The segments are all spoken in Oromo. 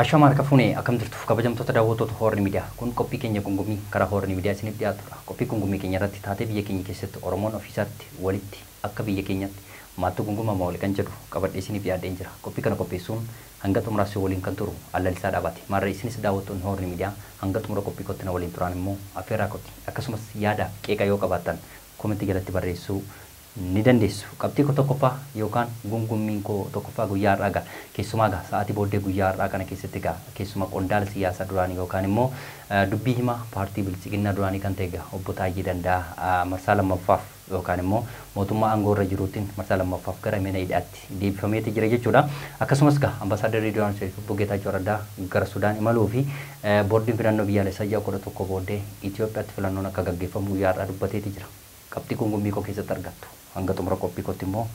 Ashama harka fuunee akkam jirtuuf kabajamtoota daawwattoota Hoorni Miidiyaa. Kun qophii keenya gungummii karaa Hoorni Miidiyaa isiniif dhiyaatudha. Qophii gungummii keenya irratti taatee biyya keenya keessatti Oromoon ofiisaatti walitti akka biyya keenyatti maaltu gungumama wali kan jedhu qabadhee isiniif dhiyaadheen jira. Qophii kana qopheessuun hanga xumuraas waliin kan turu Allalisaa Dhaabaati. Maarree isinis daawwattoonni Hoorni Miidiyaa hanga xumura qophii kootti na waliin turaan immoo affeerraa kooti. Akkasumas yaada qeeqa yoo qabaattan komentii jalatti barreessuu ni dandeessu. Qabxii koo tokkoffaa yookaan gungummiin koo tokkoffaa guyyaa har'aa gaa keessumaa gaa sa'aatii booddee guyyaa har'aa kana keessatti gaa keessuma qondaala siyaasaa duraanii yookaan immoo dubbii himaa paartii bilchiginnaa duraanii kan ta'e gaa obbo Taayyee Danda'aa marsaa lammaffaaf yookaan immoo mootummaa aangoo irra jiruutiin marsaa lammaffaaf gara mana hidhaatti deebifameeti jira jechuudha. Akkasumas gaa ambaasaaddarri duraan obbo Geetaachoo Raddaa gara Sudaan imaluu fi boordiin filannoo biyyaalessaa ji'a 11 booddee Itoophiyaatti filannoon akka gaggeeffamu guyyaa har'aa dubbateeti jira. Qabxii gungummii koo keessatti argattu. Hanga xumura qophii kootti immoo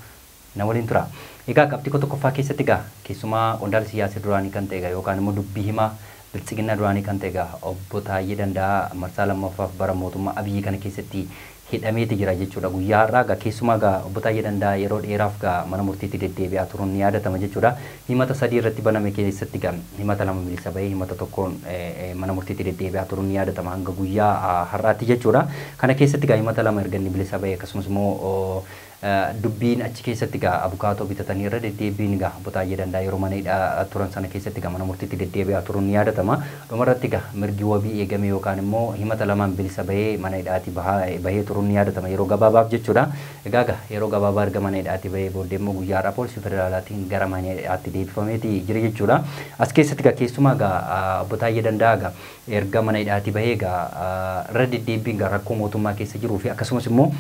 na waliin tura. Egaa qabxii koo tokkoffaa keessatti egaa keessumaa qondaala siyaasaa duraanii kan ta'e yookaan immoo dubbii himaa bilchiginnaa duraanii kan ta'e egaa obbo Taayyee Danda'aa marsaa lammaffaaf bara mootummaa Abiyyi kana keessatti hidhameeti jira jechuudha. Guyyaa har'aa egaa keessumaa egaa obbo Taayyee Danda'aa yeroo dheeraaf egaa mana murtiitti deddeebi'aa turuun ni yaadatama jechuudha. Himata 3 irratti baname keessatti egaa himata 2 bilisa bahee himata 1 mana murtiitti deddeebi'aa turuun ni yaadatama hanga guyyaa har'aatti jechuudha. Kana keessatti egaa himata 2 erga inni bilisa bahee akkasumas immoo dubbiin achi keessatti egaa abukaatoo bitatanii irra deddeebiin egaa obbo Taayyee Danda'aa yeroo mana hidhaa turan sana keessatti egaa mana murtiitti deddeebi'aa turuun ni yaadatama. Dhumarratti egaa mirgi wabii eegame yookaan immoo himata 2 bilisa bahee mana hidhaatii bahee turuun ni yaadatama yeroo gabaabaaf jechuudha. Egaa yeroo gabaabaa erga mana hidhaatii bahee booddee immoo guyyaa har'aa poolisii federaalaatiin gara mana hidhaatti deebifameeti jira jechuudha. As keessatti egaa keessumaa egaa obbo Taayyee Danda'aa egaa erga mana hidhaatii bahee egaa irra deddeebiin egaa rakkoo mootummaa keessa jiruu fi akkasumas immoo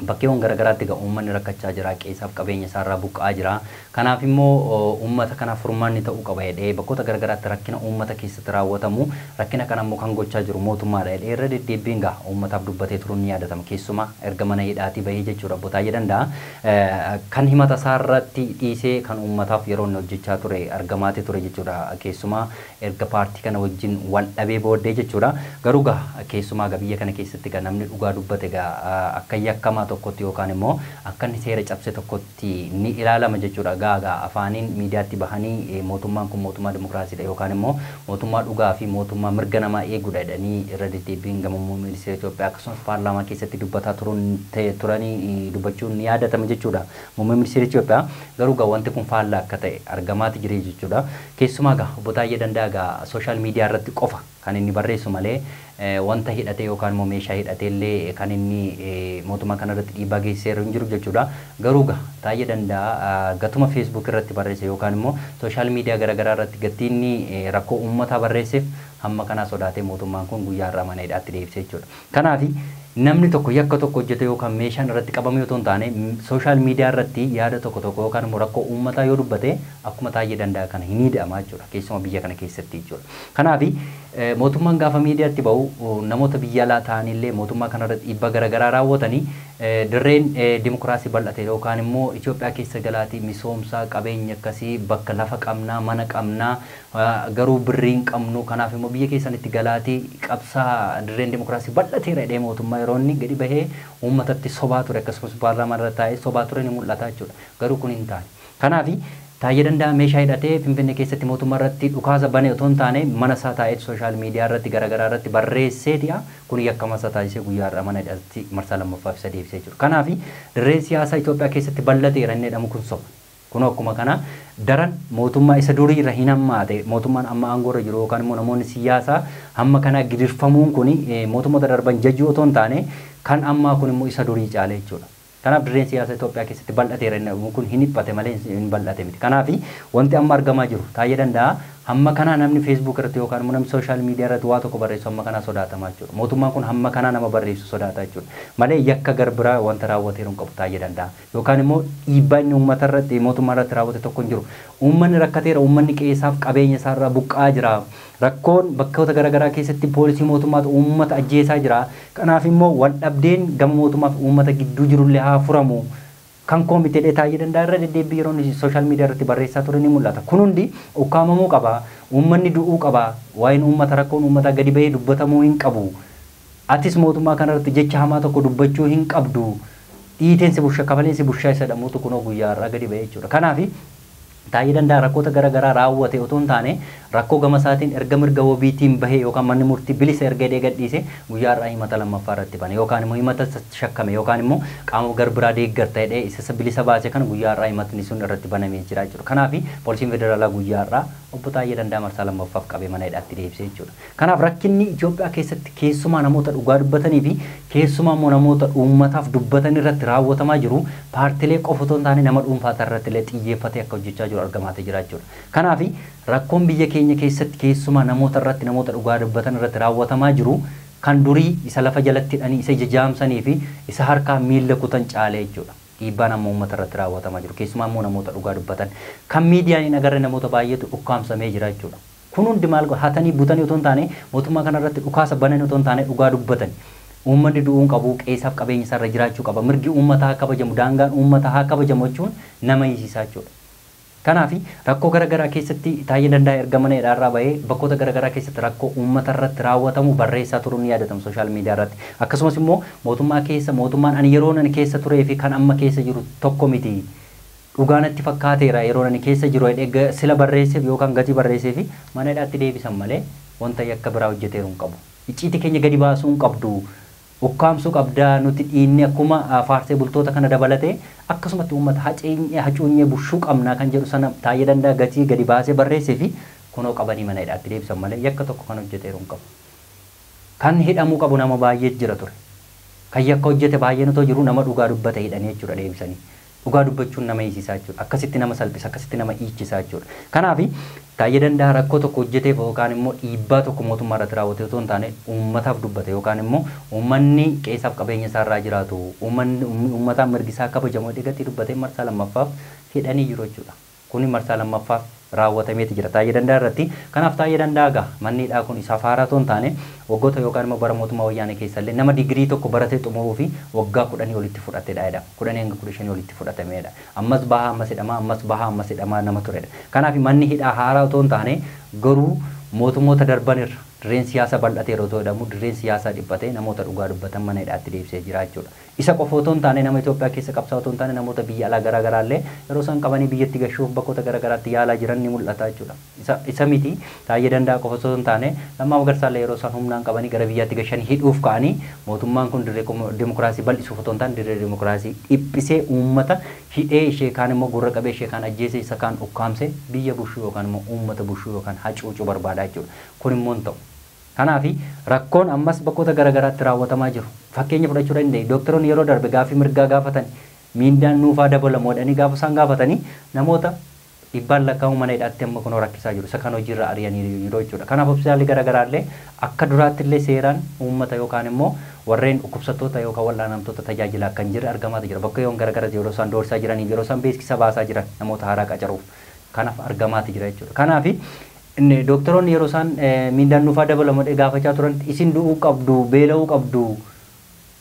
bakkeewwan garaagaraatti egaa uummanni rakkachaa jira, qeessaaf qabeenya isaarraa buqqa'aa jira. Kanaaf immoo uummata kanaaf furmaanni ta'uu qaba jedhee bakkoota garaagaraatti rakkina uummata keessatti raawwatamu rakkina kana immoo kan gochaa jiru mootummaadha jedhee irra deddeebiin egaa uummataaf dubbatee turuun ni yaadatama. Keessumaa erga mana hidhaatii bahee jechuudha obbo Taayyee Danda'aa kan himata isaarratti dhiisee kan uummataaf yeroo inni hojjechaa ture argamaatee ture jechuudha. Keessumaa erga paartii kana wajjin wal dhabee booddee jechuudha. Garuu egaa keessumaa egaa biyya kana keessatti egaa namni dhugaa dubbate egaa akka yakkamaa tokkotti yookaan immoo akka inni seera cabse tokkotti ni ilaalama jechuudha. Egaa afaaniin miidiyaatti bahanii mootummaan kun mootummaa dimokiraasiidha yookaan immoo mootummaa dhugaa fi mootummaa mirga namaa eeguudha jedhanii irra deddeebiin gama muummee ministeera Itoophiyaa akkasumas paarlaamaa keessatti dubbataa turanii dubbachuun ni yaadatama jechuudha. Muummee ministeera Itoophiyaa garuu egaa wanti kun faallaa akka ta'e argamaati jira jechuudha. Keessumaa egaa obbo Taayyee Danda'aa egaa sooshaal miidiyaa irratti qofa kan inni barreessu malee wanta hidhatee yookaan immoo meeshaa hidhatee illee kan inni mootummaa kana irratti dhiibbaa geessiseeru hin jiru jechuudha. Garuu egaa Taayyee Danda'aa gatuma Facebook irratti barreesse yookaan immoo sooshaal miidiyaa garaagaraa irratti gatii inni rakkoo uummataa barreesseef hamma kanaa sodaatee mootummaan kun guyyaa har'aa mana hidhaatti deebisee jechuudha. Kanaaf namni tokko yakka tokko hojjete yookaan meeshaan irratti qabame otoo hin taane sooshaal miidiyaa irratti yaada tokko tokko yookaan immoo rakkoo uummataa yoo dubbate akkuma Taayyee Danda'aa kana hin hidhama jechuudha. Keessumaa biyya kana keessatti jechuudha. Kanaaf mootummaan gaafa miidiyaatti bahu namoota biyya alaa ta'anillee mootummaa kana irratti dhiibbaa garaagaraa raawwatanii dirreen dimokiraasii bal'ate yookaan immoo Itoophiyaa keessa galaatii misoomsaa qabeenya akkasii bakka lafa qabnaa mana qabnaa garuu birrii hin qabnu kanaaf immoo biyya keessanitti galaatii qabsaa dirreen dimokiraasii bal'ateera jedhee mootummaa yeroo inni gadi bahee uummatatti sobaa ture akkasumas paarlaamaa irra taa'ee sobaa ture ni mul'ata jechuudha. Garuu kun hin taane. Kanaaf Taayyee Danda'aa meeshaa hidhatee Finfinnee keessatti mootummaa irratti dhukaasa bane otoo hin taane mana isaa taa'ee sooshaal miidiyaa irratti garaagaraa irratti barreesseeti'a. Kun yakkama isaa taasisee guyyaa har'aa mana hidhaatti marsaa lammaffaaf isa deebisee jiru. Kanaaf dirreen siyaasaa Itoophiyaa keessatti bal'ateera inni jedhamu kun soba. Kun akkuma kana daran mootummaa isa durii irra hin hammaate mootummaan amma aangoo irra jiru yookaan immoo namoonni siyaasaa hamma kana gidirfamuun kun mootummoota darban jajjuu otoo hin taane kan ammaa kun immoo isa durii caale jechuudha. Kanaaf dirreen siyaasaa Itoophiyaa keessatti bal'ateera inni jedhamu kun hin dhiphate malee hin bal'ate miti. Kanaaf wanti amma argamaa jiru Taayyee Danda'aa hamma kanaa namni Facebook irratti yookaan immoo namni sooshaal miidiyaa irratti waa tokko barreessu hamma kanaa sodaatamaa jechuudha. Mootummaan kun hamma kanaa nama barreessu sodaata jechuudha. Malee yakka garbiraa wanta raawwateeru hin qabu Taayyee Danda'aa. Yookaan immoo dhiibbaa inni uummata irratti mootummaa irratti raawwate tokko hin jiru. Uummanni rakkateera, uummanni qe'eessaaf qabeenya isaarraa buqqa'aa jira. Rakkoon bakkoota garaagaraa keessatti poolisii mootummaatu uummata ajjeesaa jira. Kanaaf immoo wal dhabdeen gama mootummaa fi uummata gidduu jirullee haa furamu. Kan koomiteedha Taayyee Danda'aa irra deddeebii yeroo inni sooshaal miidiyaa irratti barreessaa ture ni mul'ata. Kun hundi ukkaamamuu qaba. Uummanni du'uu qaba. Waa'een uummata rakkoon uummataa gadi bahee dubbatamuu hin qabu. Atis mootummaa kanarratti jecha hamaa tokko dubbachuu hin qabdu. Dhiiteensi bushaa kabaleensi bushaa isa jedhamutu kunoo guyyaa har'aa gadi bahee jechuudha. Kanaaf Taayyee Danda'aa rakkoota garaagaraa raawwate otoo hin taane Rakkoo gama isaatiin erga mirga wabiitiin bahee yookaan manni murtii bilisa erga hidhee gadhiise guyyaa har'aa himata lammaffaa irratti bane yookaan immoo himata shakkame yookaan immoo qaama gar biraa deeggarta jedhee isa bilisa baase kan guyyaa har'aa himatni sun irratti banamee jira jechuudha. Kanaaf poolisiin federaalaa guyyaa har'aa obbo Taayyee Danda'aa marsaa lammaffaaf qabee mana hidhaatti deebisee jechuudha. Kanaaf rakkinni Itoophiyaa keessatti keessumaa namoota dhugaa dubbatanii fi keessumaa immoo namoota uummataaf dubbatan irratti raawwatamaa jiru paartilee qofa otoo hin taane nama dhuunfaa irratti illee xiyyeeffatee akka hojjechaa jiru argamaatee jira jechuudha. Kanaaf rakkoon biyya keenya keessatti keessumaa namoota irratti namoota dhugaa dubbatan irratti raawwatamaa jiru kan durii isa lafa jalatti hidhanii isa jajaamsanii fi isa harkaa miilla kutan caalee jechuudha. Dhiibbaan amma uummata irratti raawwatamaa jiru keessumaa immoo namoota dhugaa dubbatan kan miidiyaan hin agarre namoota baay'eetu ukkaamsamee jira jechuudha. Kun hundi maal hatanii butanii otoo hin taane mootummaa kanarratti dhukaasa bananii otoo hin taane dhugaa dubbatan. Uummanni du'uun qabu qeessaaf qabeenya isaarra jiraachuu qaba mirgi uummataa haa kabajamu daangaan uummataa haa kabajamu jechuun nama hiisisaa jechuudha. Kanaaf rakkoo garaagaraa keessatti Taayyee Danda'aa erga mana hidhaarraa bahee bakkoota garaagaraa keessatti rakkoo uummata irratti raawwatamu barreessaa turuun ni yaadatama sooshaal miidiyaa irratti. Akkasumas immoo mootummaa keessa mootummaan ani yeroo ani keessa turee fi kan amma keessa jiru tokko miti. Dhugaa natti fakkaateera yeroo ani keessa jiru jedhee sila barreesseef yookaan gatii barreesseef mana hidhaatti deebisan malee wanta yakka biraa hojjeteeru hin qabu. Icciitii keenya gadi baasuu hin qabdu. Ukkaamsuu qabdaa nuti dhiinni akkuma faarsee bultoota kana dabalatee akkasumatti uummata hacuunyee bushuu qabnaa kan jedhu sana Taayyee Danda'aa gatii gadi baasee barreessee fi kunoo qabanii mana hidhaatti deebisan malee yakka tokko kan hojjeteeru hin qabu. Kan hidhamuu qabu nama baay'ee jira ture. Kan yakka hojjete baay'een otoo jiru nama dhugaa dubbate hidhanii jechuudha deebisanii. Dhugaa dubbachuun nama hiisisaa jechuudha. Akkasitti nama salphisa, akkasitti nama hiichisaa jechuudha. Kanaaf Taayyee Danda'aa rakkoo tokko hojjeteef yookaan immoo dhiibbaa tokko mootummaa irratti raawwate otoo hin taane uummataaf dubbate yookaan immoo uummanni qeessaaf qabeenya isaarraa jiraatu uummanni uummataan mirgi isaa kabajamu gatii dubbatee marsaa lammaffaaf hidhanii jiru jechuudha. Kuni marsaa lammaffaaf raawwatameeti jira Taayyee Danda'aa irratti. Kanaaf Taayyee Danda'aa gaa manni hidhaa kun isaaf haaraa otoo hin taane waggoota yookaan immoo bara mootummaa wayyaanee keessa illee nama digirii tokko baratee xumuruu fi waggaa 10 olitti fudhatedha jedhama. 10 hanga 15 olitti fudhatameedha. Ammas bahaa ammas hidhamaa ammas bahaa ammas hidhamaa nama turedha. Kanaaf manni hidhaa haaraa otoo hin taane garuu mootummoota darban irra dirreen siyaasaa bal'ateera otoo jedhamu dirreen siyaasaa dhiphatee namoota dhugaa dubbatan mana hidhaatti deebisee jira jechuudha. Isa qofa otoo hin taane nama Itoophiyaa keessa qabsaa'u otoo hin taane namoota biyya alaa garaagaraa illee yeroo isaan qabanii biyyatti gashuuf bakkoota garaagaraatti yaalaa jiran ni mul'ata jechuudha. Isa miti Taayyee Danda'aa qofa otoo hin taane Lammaa Magarsaa illee yeroo isaan humnaan qabanii gara biyyaatti gashan hidhuuf ka'anii mootummaan kun dirree dimokiraasii bal'isuuf otoo hin taane dirree dimokiraasii dhiphisee uummata hidhee ishee kaan immoo gurra qabee ishee kaan ajjeesee isa kaan ukkaamsee biyya bushuu yookaan immoo uummata bushuu yookaan hacuucuu barbaada jechuudha. Kun immoo hin ta'u. Kanaaf rakkoon ammas bakkoota garaagaraatti raawwatamaa jiru. Fakkeenya fudhachuu dandeenya. Doktoroonni yeroo darbe gaaffii mirgaa gaafatan miindaan nuufaa dabalamu jedhanii gaafa isaan gaafatanii namoota dhibbaan lakkaa'amu mana hidhaatti amma kunoo rakkisaa jiru. Isa kan hojiirra ari'anii jiru jechuudha. Kanaaf hospitaalli garaagaraa illee akka duraatti illee seeraan uummata yookaan immoo warreen dhukkubsattoota yookaan wal'aanamtoota tajaajilaa kan jirre argamaatu jira. Bakka yoon garaagaraa yeroo isaan doorsaa jiranii yeroo isaan beeksisa baasaa jiran namoota haaraa qacaruuf kanaaf argamaatu jira jechuudha. Kanaaf doktoroonni yeroo isaan miindaan nuufaa dabalamu jedhee gaafachaa turan isin du'uu qabdu, beela'uu qabdu,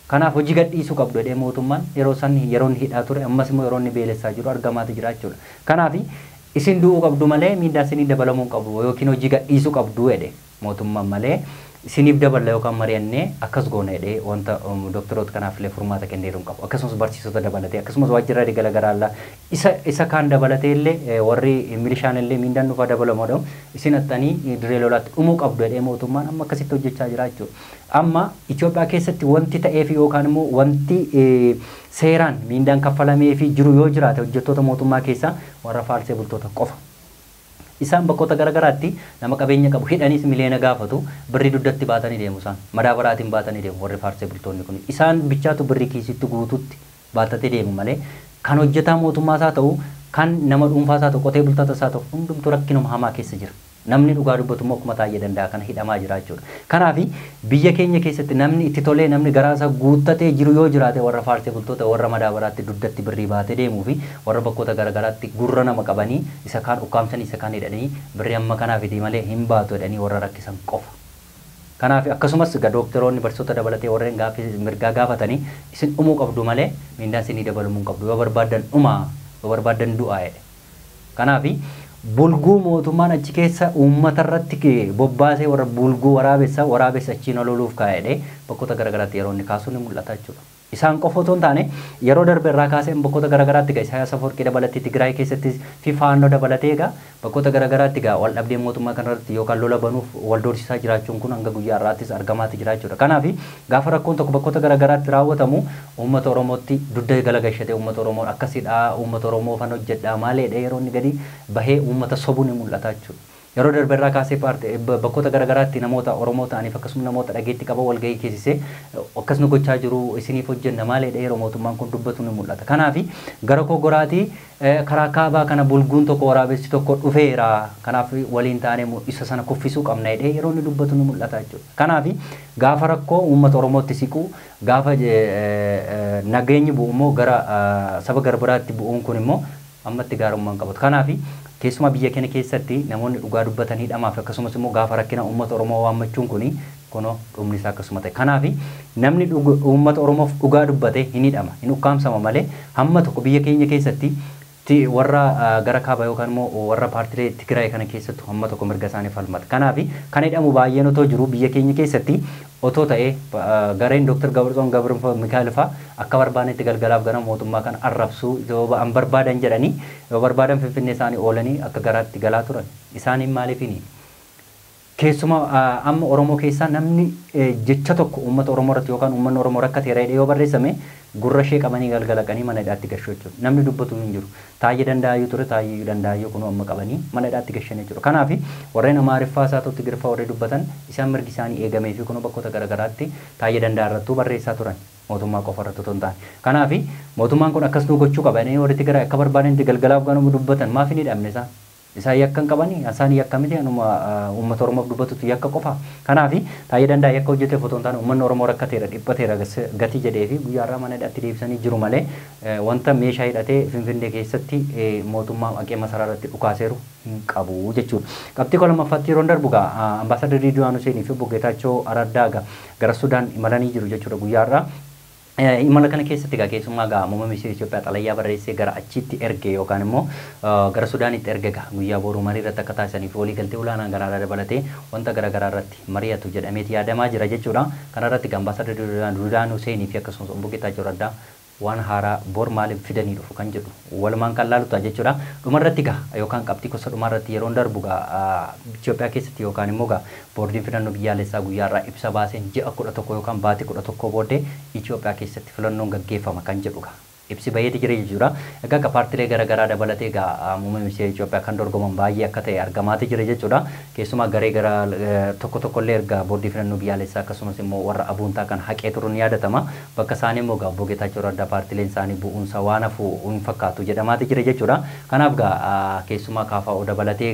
kanaaf hojii gadhiisuu qabdu jedhee mootummaan yeroo isaan yeroo inni hidhaa ture ammas immoo yeroo inni beelessaa jiru argamaatu jira jechuudha. Kanaaf isin du'uu qabdu malee miindaan isinii dabalamuu qabu yookiin hojii gadhiisuu qabdu jedhe mootummaan malee isiniif daballa yookaan mari'annee akkas goona jedhee wanta doktoroota kanaaf illee furmaata kenneeru hin qabu. Akkasumas barsiisota dabalatee akkasumas waajjiraalee garaagaraa isa kaan dabalatee illee warri milishaan illee miindaan nuufaa dabalamu jedhamu isin haxxanii dirree lolaatti dhumuu qabdu jedhee mootummaan amma akkasitti hojjechaa jira jechuudha. Amma Itoophiyaa keessatti wanti ta'eef yookaan immoo wanti seeraan miindaan kaffalameefii jiru yoo jiraate hojjettoota mootummaa keessaa warra faarsee bultoota qofa. Isaan bakkoota garaagaraatti nama qabeenya qabu hidhaniis miliyoona gaafatu birrii dugdatti baatanii deemu isaan madaabaraatiin baatanii deemu warri faarsee bultoonni kun isaan bichaatu birrii kiisitti guututti baattatee deemu malee kan hojjetaa mootummaas haa ta'u kan nama dhuunfaas haa ta'u qotee bultootas haa ta'u hundumtuu rakkinuma hamaa keessa jira. Namni dhugaa dubbatu immoo akkuma Taayyee Danda'aa kana hidhamaa jira jechuudha. Kanaaf biyya keenya keessatti namni itti tolee namni garaa isaa guuttatee jiru yoo jiraate warra faarsee bultoota warra madaabaraatti dugdatti birrii baatee deemuu fi warra bakkoota garaagaraatti gurra nama qabanii isa kaan ukkaamsanii isa kaan hidhanii birrii amma kanaaf itti malee hin baatu jedhanii warra rakkisan qofa. Kanaaf akkasumas doktoroonni barsiisota dabalatee warreen gaaffii mirgaa gaafatanii isin dhumuu qabdu malee miindaan isinii dabalamuu hin qabdu yoo barbaaddan dhumaa yoo barbaaddan du'aa jedhe. Kanaaf bulguu mootummaan achi keessa uummata irratti bobbaasee warra bulguu waraabessa achiin ololuuf kaa'edhe bakkoota garaagaraatti yeroo inni kaasu ni mul'ata jechuudha. Isaan qofa otoo hin taane yeroo darbe irraa kaasee bakkoota garaagaraatti egaa Isaayyaas Afawarqii dabalatee Tigraay keessatti fi Faannoo dabalatee egaa bakkoota garaagaraatti egaa wal dhabdee mootummaa kanarratti yookaan lola banuuf wal doorsisaa jiraachuun kun hanga guyyaa har'aattis argamaatti jira jechuudha. Kanaaf gaafa rakkoon tokko bakkoota garaagaraatti raawwatamu uummata Oromootti dugda galagalchatee uummata Oromoo akkasidha, uummata Oromoo fan hojjedha maaleedha yeroo inni gadi bahee uummata sobu ni mul'ata jechuudha. Yeroo darbe irraa kaasee bakkoota garaagaraatti namoota Oromoo ta'aniif akkasuma namoota dhageetti qaban walgahii keessisee akkasuma gochaa jiru isiniif hojjenna maaleedha yeroo mootummaan kun dubbatu ni mul'ata. Kanaaf gara koo goraatii karaa kaabaa kana bulguun tokko waraabessi tokko dhufeera kanaaf waliin taanee isa sana kuffisuu qabna jedhee yeroo inni dubbatu ni mul'ata jechuudha. Kanaaf gaafa rakkoo uummata Oromootti siqu gaafa nageenyi bu'u immoo gara saba garbiraatti bu'uun kun immoo ammatti gaarummaan qabatu. Kanaaf keessumaa biyya keenya keessatti namoonni dhugaa dubbatan hidhamaaf akkasumas immoo gaafa rakkina uummata Oromoo waammachuun kuni kunoo dhumni isaa akkasuma ta'e. Kanaaf namni uummata Oromoof dhugaa dubbate hin hidhama, hin ukkaamsama malee hamma tokko biyya keenya keessatti warra gara kaabaa yookaan immoo warra paartilee Tigraay kana keessattu hamma tokko mirga isaanii falmata. Kanaaf kan hidhamu baay'een otoo jiru biyya keenya keessatti otoo ta'ee gareen Dr. Gabratsoon Gabra Mikaa'el fa'aa akka barbaadetti galgalaaf gara mootummaa kana arrabsuu yoo ba'an barbaadan jedhanii yoo barbaadan Finfinnee isaanii oolanii akka garaatti galaa turan. Isaaniin maaliif hin keessumaa amma Oromoo keessaa namni jecha tokko uummata Oromoo irratti yookaan uummanni Oromoo rakkateera jedhee yoo barreessame gurra ishee qabanii galgalaqanii mana hidhaatti gashuu jechuudha. Namni dubbatu hin jiru. Taayyee Danda'aayyuu ture, Taayyee Danda'aayyuu kunuu amma qabanii mana hidhaatti gashan jechuudha. Kanaaf warreen Amaariffaa isaa ta'u Tigiriffaa warreen dubbatan isaan mirgi isaanii eegamee fi kunuu bakkoota garaagaraatti Taayyee Danda'aa irrattuu barreessaa turan. Mootummaa qofa irratti otoo hin taane. Kanaaf mootummaan kun akkas nu gochuu qaba. Inni warri Tigraay akka barbaadanitti galgalaaf ganama dubbatan maaf hin hidhamne isaan? Isaan yakka hin qabanii, isaan yakka miti, anuma uummata Oromoof dubbatutu yakka qofa. Kanaaf Taayyee Danda'aa yakka hojjeteef otoo hin taane uummanni Oromoo rakkateera, dhiphateera gatii jedhee fi guyyaa har'aa mana hidhaatti deebisanii jiru malee wanta meeshaa hidhatee Finfinnee keessatti mootummaa maqee masaraa irratti dhukaaseeru hin qabu jechuudha. Qabxii koo lammaffaatti yeroo darbu gaa Ambaasaadar Ridwaan Huseenii fi Obbo Geetaachoo Araddaa gaa gara Sudaan imalanii jiru jechuudha guyyaa har'aa. Imala kana keessatti egaa keessumaa egaa muummee ministeera Itoophiyaa xalayyaa barreessee gara achitti erge yookaan immoo gara Sudaanitti erge egaa guyyaa boruu marii irratti akka taasisaniif waliigaltee olaanaa garaagaraa dabalatee wanta garaagaraa irratti mari'atu jedhameeti yaadamaa jira jechuudha. Kana irratti egaa Ambaasaadar Ridwaan Huseenii fi akkasumas Obbo Geetaachoo Raddaa waan haaraa bor maaliif fidanii dhufu kan jedhu walumaan kan laalu ta'a jechuudha. Dhumarratti egaa yookaan qabxii gosa dhumarratti yeroo darbu egaa Itoophiyaa keessatti yookaan immoo egaa boordiin filannoo biyyaalessaa guyyaa irraa ibsa baaseen ji'a 11 yookaan baatii 11 booddee Itoophiyaa keessatti filannoon gaggeeffama kan jedhu egaa ibsi baay'eetu jira jechuudha. Egaa akka paartilee garaagaraa dabalatee egaa muummee ministeera Itoophiyaa kan dorgoman baay'ee akka ta'e argamaati jira jechuudha. Keessumaa garee gara tokko tokkollee erga boordii filannoo biyyaalessaa akkasumas immoo warra abuuntaa kan haqee turuun ni yaadatama. Bakka isaanii immoo egaa Obbo Geetaachoo Raddaa paartileen isaanii bu'uunsa waan hafu hin fakkaatu jedhamaati jira jechuudha. Kanaaf egaa keessumaa KFO dabalatee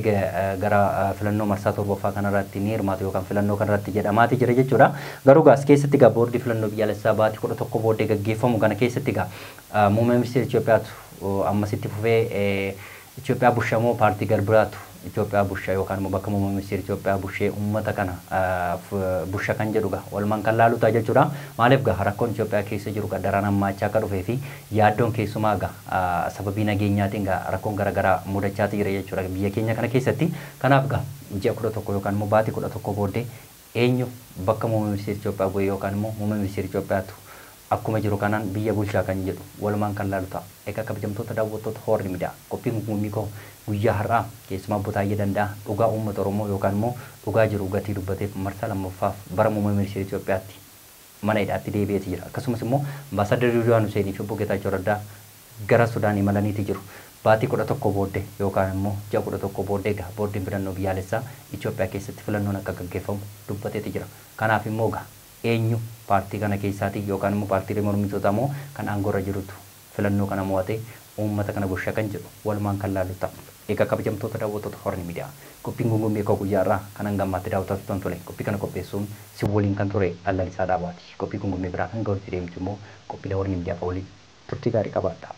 gara filannoo marsaa 7ffaa kanarratti ni hirmaatu yookaan filannoo kanarratti jedhamaati jira jechuudha. Garuu egaa as keessatti egaa boordii filannoo biyyaalessaa baatii 11 booddee gaggeeffamu kana keessatti egaa muummee ministeera Itoophiyaatu ammasitti fufee Itoophiyaa bushamoo paartii garbiraatu Itoophiyaa busha yookaan immoo bakka muummee ministeera Itoophiyaa bushee uummata kana busha kan jedhu egaa walumaan kan laalu ta'a jechuudha. Maaliif egaa rakkoon Itoophiyaa keessa jiru egaa daran hammaachaa akka dhufee fi yaaddoon keessumaa egaa sababii nageenyaatiin egaa rakkoon garaagaraa mudachaa jira jechuudha biyya keenya kana keessatti. Kanaaf egaa ji'a 11 yookaan immoo baatii 11 booddee eenyu bakka muummee ministeera Itoophiyaa bu'e yookaan immoo muummee ministeera Itoophiyaatu akkuma jiru kanaan biyya bulchaa kan jedhu walumaan kan laalu ta'a. Egaa kabajamtoota daawwattoota Hoorni Miidiyaa qophiin gummii koo guyyaa har'aa keessumaa Obbo Taayyee Danda'aa dhugaa uummata Oromoo yookaan immoo dhugaa jiru gatii dubbateef marsaa lammaffaaf bara muummee ministeera Itoophiyaatti mana hidhaatti deebi'eeti jira. Akkasumas immoo Ambaasaadar Ridwaan Huseenii fi Obbo Geetaachoo Raddaa gara Sudaan imalaniiti jiru. Baatii 11 booddee yookaan immoo ji'a 11 booddee egaa boordiin filannoo biyyaalessaa Itoophiyaa keessatti filannoon akka gaggeeffamu dubbateeti jira. Kanaaf immoo egaa eenyu paartii kana keessaatii yookaan immoo paartiilee mormitootaa immoo kan aangoorra jirutu filannoo kana mo'atee uummata kana bulcha kan jedhu walumaan kan laalu ta'a. Egaa kabajamtoota daawwattoota Hoorni Miidiyaa qophiin gungummii koo guyyaa irraa kan hanga ammaatti daawwataa turtan ture. Qophii kana qopheessuun si waliin kan ture Allalisaa Dhaabaati. Qophii gungummii biraa kan ga'utti deemtu immoo qophiilee Hoorni Miidiyaa waliin turtii gaarii qabaadha.